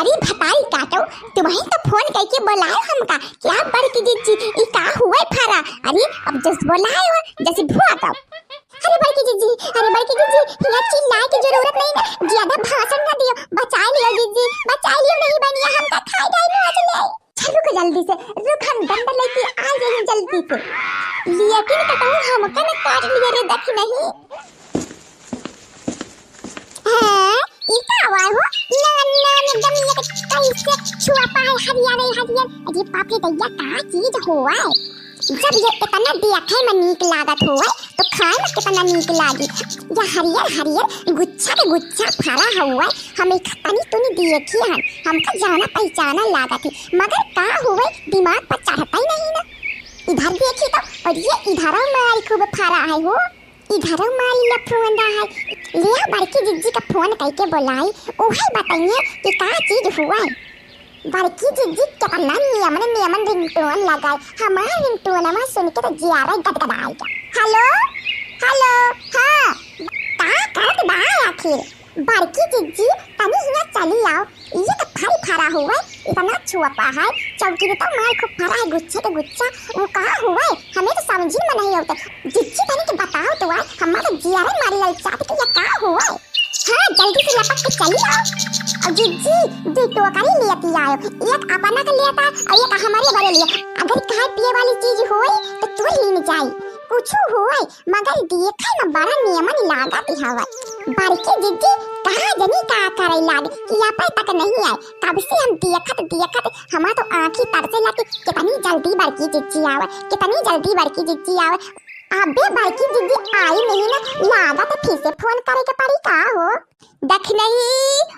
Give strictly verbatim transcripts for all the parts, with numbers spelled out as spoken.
अरे भतारी काटो, तुमही तो फोन कइके बोलायो हमका। का बड़की जिज्जी, ई का हुआ फरा? अरे अब जस बोलायो, जस भुआ का। अरे बड़की जिज्जी, अरे बड़की जिज्जी, हियाँ चिल्लाए की जरूरत नहीं ना, ज्यादा भाषण ना दियो, बचाए लियो जिज्जी, बचाए लियो, नहीं बनिया हमका खाए डाल में आज ले। चल रुक जल्दी से, रुक हम डंडा लेके आ जाइए जल्दी से। लेकिन कटहू हमका न काट लिया रे, देख नहीं। हाँ, ई का आवाज हो? नवन नवन एकदम ये कैसे छुआ पा है हरियर रे हरियर। अरे बाप रे दैया, का चीज होवा है? जब ये इतना देखै में नीक लागत होवा है, तो खाए में कितना नीक लागी। ये हरियर हरियर गुच्छा के गुच्छा फरा हुआ है। हम एक तनी तुनी देखी हन, हमका जाना पहचाना लागत है, मगर का हुआ है, दिमाग पर चढ़ता ही नहीं ना। इधर देखी तो, और ये इधर मारी खूब फरा है हो। इधरो मारी लफुआंदा है। लिया बड़की जिज्जी का फोन कइके बोलाई, उहै बताइए कि का चीज हुआ है। बड़की जिज्जी केतना नियमन नियमन रिंगटोन लगाए, हमार रिंगटोनवा सुन के तो जियारा गदगदाए गया। हेलो, हेलो, हाँ, का करत बा आखिर? बड़की जिज्जी, तनी हियाँ चली आओ। ये तो फरी फरा हुआ है, इतना छुआ पा है, चौकी तो मार खूब फरा है, गुच्छे के गुच्छा। वो का हुआ है, हमें तो समझ में नहीं आवता। जिज्जी, तनी के बताओ तो, आज हमारा जियारे मारी ललचात कि ये का हुआ है। हाँ, जल्दी से लपक के चली आओ। और जिज्जी, दो टोकरी लेती आओ, एक अपना के लेता और एक हमारे बड़े लिए। अगर खाए पिए वाली चीज होई तो तू लीन जाई, कुछ होई मगर देखै में बड़ा नियमन लागत हवा। बड़की जिज्जी कहाँ जनी का करै लाग कि यहाँ तक नहीं आए। कब से हम देखत देखत हमार तो आँखी तरसे लाग कि कितनी जल्दी बड़की जिज्जी आवे, कितनी जल्दी बड़की जिज्जी आवे। अबे बड़की जिज्जी आई नहीं ना, लागत फिर से फोन करे के पड़ी का हो। दखिनही,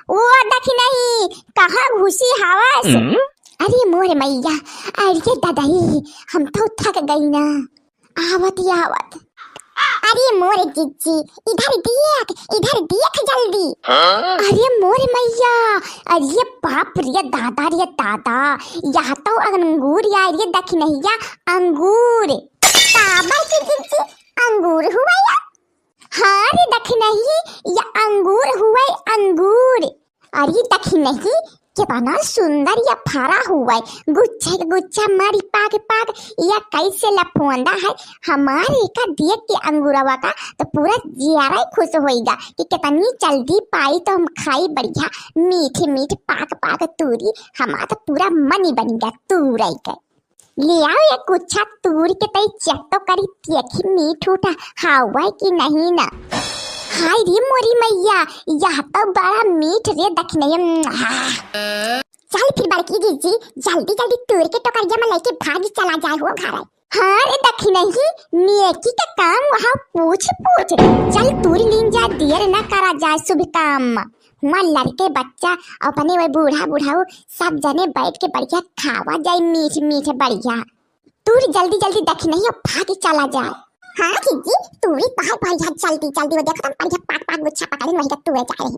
ओ दखिनही, कहाँ घुसी हवस? हम्म? अरे मोर मैया, अरे ददई, हम तो थक गई ना। आवत ही आवत। अरे मोर जिज्जी, इधर देख, इधर देख जल्दी। हाँ? अरे मोर मैया, अरे बाप रे दादा रे दादा, यहाँ तो अंगूर या रे दखिनहिया अंगूर। का बड़की जिज्जी, अंगूर हुआ या? हाँ रे दखिनही, या अंगूर हुआ अंगूर। अरे दखिनही, कितना सुंदर या फरा हुआ है, गुच्छे के गुच्छा मारी पाक पाक, या कैसे लफोंदा है। हमारे का देख के अंगूरवा का तो पूरा जियारा ही खुश होइगा कि कितनी जल्दी पाई तो हम खाई बढ़िया मीठ मीठ पाक पाक तूरी, हमारा तो पूरा मन ही बन गया तूरे के। ले आओ एक गुच्छा तूर के तई check तो करी, देखी मीठ उठा हवा कि नहीं ना। हाय रे मोरी मैया, यह तो बड़ा मीठ रे दखिनही। चल फिर बड़की जिज्जी, जल्दी जल्दी तूर के टोकरिया में लेके भाग चला जाए हो घर। हाँ रे दखिनही, नेकी का काम वहाँ पूछ पूछ। चल तूर लीन जा, देर न करा जाए शुभ काम में। हुआँ लड़के बच्चा, अपने वह बूढ़ा बुढ़ाऊ, सब जने बैठ के बढ़िया खावा जाए मीठ मीठ बढ़िया। तूर जल्दी जल्दी दखिनही, अब भाग चला जाए। हाँ जिज्जी, तूरी तोहार बढ़िया जल्दी जल्दी, वो देखो तुम बढ़िया पाक पाक गुच्छा पकड़े वही का तूरे जा रही।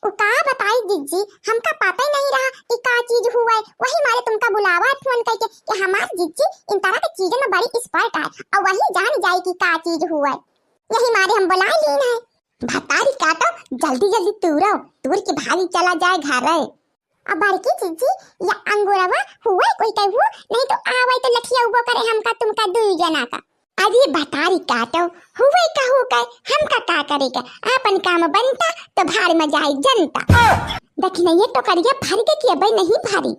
उ का बताई जिज्जी, हमका पता ही नहीं रहा कि का चीज हुआ है, वही मारे तुमका बुलावा है फोन करके कि हमार जिज्जी इन तरह के चीजन में बड़ी expert है और वही जान जाए कि का चीज हुआ है, यही मारे हम बुला लीन है। भतारी काटो, जल्दी जल्दी तूरो, तूर के भागी चला जाए घर है। अब बड़की जिज्जी, या अंगूरवा हुए कोई कहू, नहीं तो आवे तो लठिया उबो करे हमका तुमका दुई जना का। अरे भतारी काटो, हुए कहू का, हमका का करेगा, आपन काम बनता तो भार में जाए जनता। दखिनही टोकरिया भर के कि अबे नहीं भरी।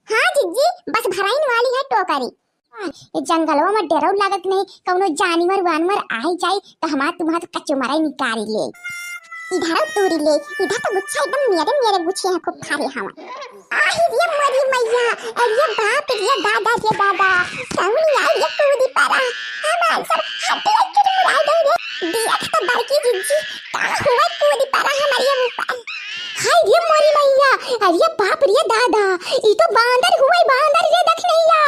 हाँ जिज्जी, बस भराइन वाली है टोकरी। ये जंगलवा में डरो लागत नहीं, कौनो जानवर वानवर आई जाई तो हमार तुम्हार कचुमराई निकाल ले। इधर तूरी ले, इधर तो गुच्छा एकदम मेरे मेरे गुच्छे हैं, खूब भारी हवा। आही रे मोरी मैया, अरे बाप रे दादा रे दादा, कौन आई ये कूदी परा, हमार सब हड्डी चुरमुराई गई रे। देख तो बड़की जिज्जी, का हुआ कूदी परा हमारे ऊपर। हाय रे मोरी मैया, अरे बाप रे दादा, ई तो बांदर हुआ, बांदर रे दखिनहिया।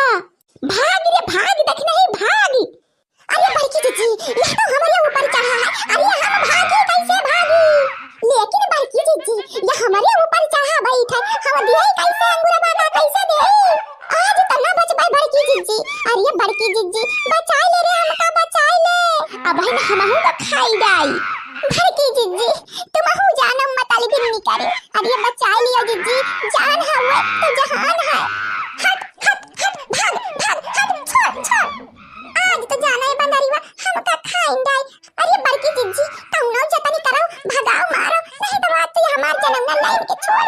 भाग रे भाग, दखिनही भाग। अरे बड़की जिज्जी, यह तो हमारे ऊपर चढ़ा है। अरे हम भागे कैसे भागी? लेकिन बड़की जिज्जी, यह हमारे ऊपर चढ़ा बैठ है। हम दिए कैसे अंगूर बाटा कैसे दे? आज तो ना बचबे बड़की जिज्जी। अरे बड़की जिज्जी, बचाई ले रे हमका, बचाई ले। अब है ना हमहू का खाई जाई। बड़की जिज्जी, तुमहू जानो मत अलबिन निकरे। अरे बचाई लियो जिज्जी, जान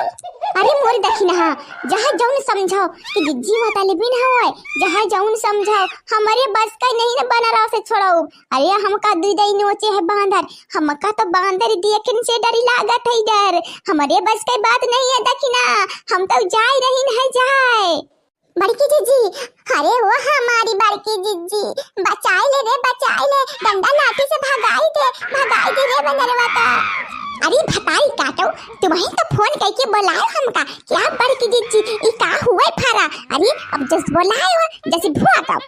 अरे मोरी दखिनहा, जहाँ जौन समझाओ कि जिज्जी मतलबी न होए, जहाँ जौन समझाओ, हमरे बस का नहीं न बनरा से छोड़ाओ। अरे हमका दुई दई नोचे है बांदर, हमका तो बांदर देखन से डरी लागत है डर। हमरे बस के बात नहीं है दखिना, हम तो जाए रही न है जाए। बड़की जिज्जी, अरे वो हमारी बड़की जिज्जी, बचाई ले रे, बचाई ले, डंडा लाठी से भगाई दे, भगाई दे रे बंदरवा का। अरे भताई काटो, तुम्हें तो फोन करके बुलायो हमका, क्या बड़की जिज्जी, ई का हुआ फारा? अरे अब जस बुलायो, जैसे भुआ तब।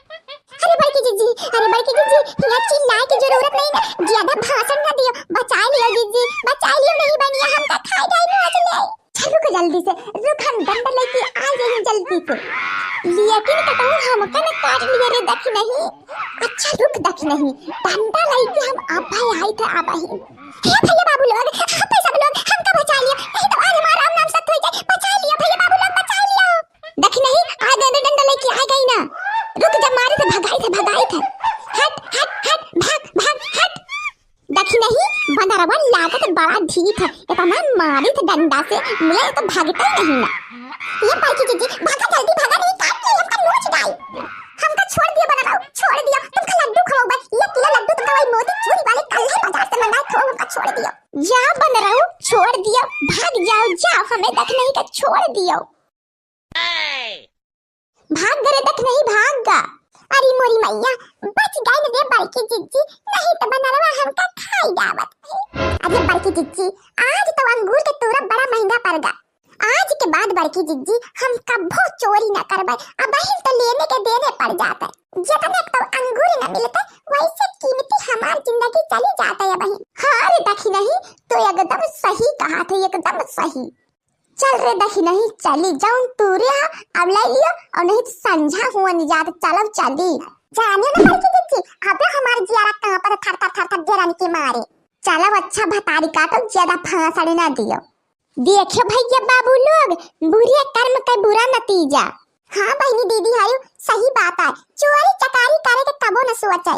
अरे बड़की जिज्जी, अरे बड़की जिज्जी, यहाँ चिल्लाए की जरूरत नहीं ना, ज्यादा भाषण ना दियो, बचाई लियो जिज्जी, बचाई लियो, नहीं बनिया हमका खाई डाई नोच ले। चल रुक जल्दी से, रुक हम डंडा लेके आ जाई जल्दी से। लेकिन कतहूँ हमका न काट लिया रे दखिनही। अच्छा रुक दखिनही, डंडा लेके हम अबही आई थे अबही। हे भैया बाबू लोग, हाँ भाई सब लोग, हमका बचा लिया, नहीं तो आज हमारा राम नाम सत्य हो जाए। बचा लिया भैया बाबू लोग, बचा लिया। दखिनही, आ गए रे डंडा लेके आ गई ना। रुक जब मारे थे भगाई थे, भगाई थे। हट, हट, हट, भाग, भाग, हट। दखिनही, बंदरवा लागत बड़ा ढीठ है, इतना मारित डंडा से, मिले तो भागता ही नहीं ना। ये बड़की जिज्जी, भागा जल्दी भागा, नहीं काट ले, हमका नोच डाई। हमका छोड़ दियो बंदरवा, छोड़ दियो, तुमका लड्डू खवाऊबा, ये किलो लड्डू तुमका वही मोती चूरी वाले कल ही बाजार से मंगाए थे, हमका छोड़ दियो। जाओ बंदरवा, छोड़ दियो, भाग जाओ, जाओ, हमें दखिनही का छोड़ दियो। भाग गा रे दखिनही, भाग गा। अरे मोरी मैया, बच गई रे बड़की जिज्जी, नहीं तो बंदरवा हमका खाई जावत। अरे बड़की जिज्जी, आज तो अंगूर के तूरा बड़ा महंगा पड़ गा। आज के बाद बड़की जिज्जी हम कभो चोरी न करबे। अबहिन तो लेने के देने पड़ जाते, जितने तो अंगूर न मिलते, वैसे कीमती हमार जिंदगी चली जाते अबहिन। हाँ रे दखिनही, तो एकदम सही कहा थे, एकदम सही। चल रे दखिनही, चली जौन तूरे हा, अब ले लियो, और नहीं तो संझा हुआ नहीं जात, चलो चली। जानियो ना बड़की जिज्जी, अबे हमार जियारा कांपत थर थर थर थर डेरन के मारे। चलो अच्छा भतारी काटो, ज्यादा फांसड़ी ना दियो। देखियो भैया बाबू लोग, बुरे कर्म के बुरा नतीजा। हाँ बहिनी दीदी हायो, सही बात है, चोरी चकारी करे के कबो न सोचे।